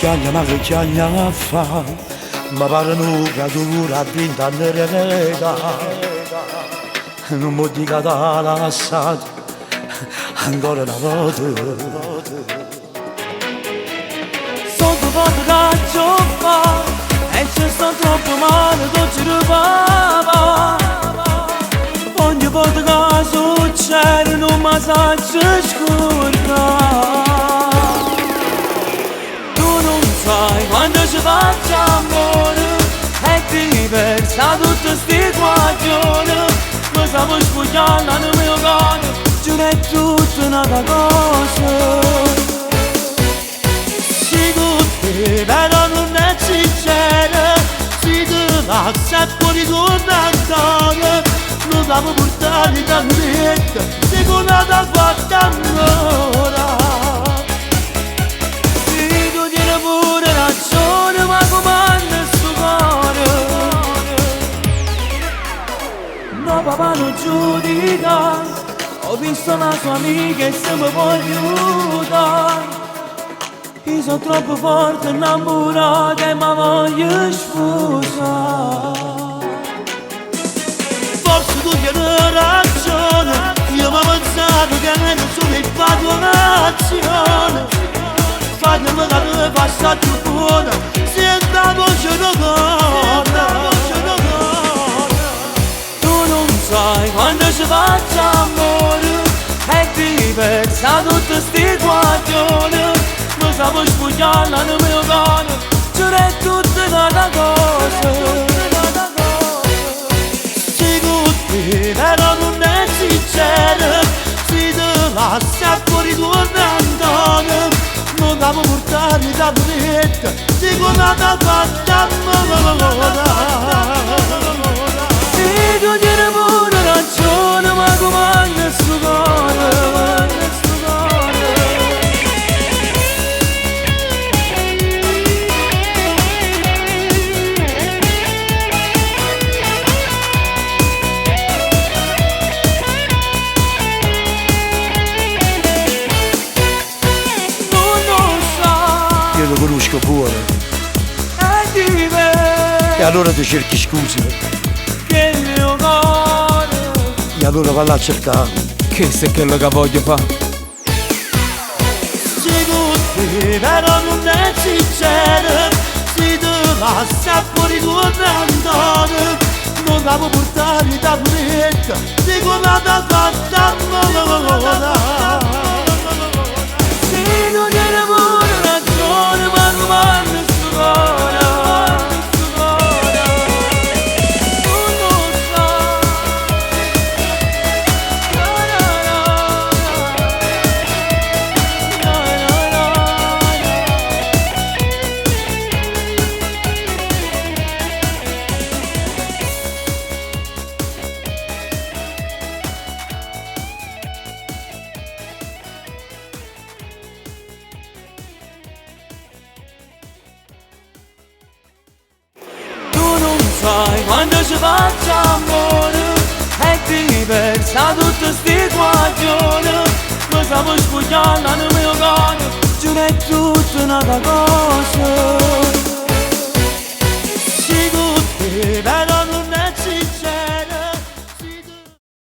Chiagna ma che chiagna a fa', me pare nu creatur a dint' a n'eredità. Nun m' di' ca t'ha lassato ancora na vota. Sotto voto che fa e ci sto troppo male, tu ci papà. Ogni volta che succede non mi saccio scordare. Tu non sai quando ci faccio amore e ti pensa tutte sti guaglione. Mi stavo spugliando nel mio cuore, giuro è tutta un'altra cosa. Si con te però non è sincera, si te lascia e poi ritorna ancora, non la puoi portare da niente, se con la fatta allora. Se tu tieni pure ragione, ma comanda sto cuore. No papà non giudica, ho visto la sua amica e se mi può aiutare. Io sono troppo forte innamorato e mi voglio sposare. Forse tu tieni ragione, io mi pensavo che era solo infatuazione. Fai che te fa sta più buona, senta voce do core. Tu non sai quando ci faccio amore e ti pensa tutte sti guaglione. Mi stavo spugliando nel mio cuore, giuro è tutta un'altra cosa. Si con te però non è sincera, si te lascia e poi ritorna ancora, non la puoi portare da niente, se con la fatta allora. Se tu tieni pure ragione, ma comanda sto cuore. Non lo sai. Io lo conosco buono. È diverso. E allora ti cerchi scusa. Che il mio cuore. E allora valla a cercare. Che se quello che voglio fa. Se con te però non è sincera, se te lascia e poi ritorna ancora, non la puoi portare da niente, se con la fatta allora. Se tu tieni pure ragione, ma comanda sto cuore. Non lo sai. Na na na. Na na na. Tu non sai quando ci faccio amore e ti pensa tutte sti guaglione. Mi stavo spugliando nel mio cuore, giuro è tutta un'altra cosa. Si con te però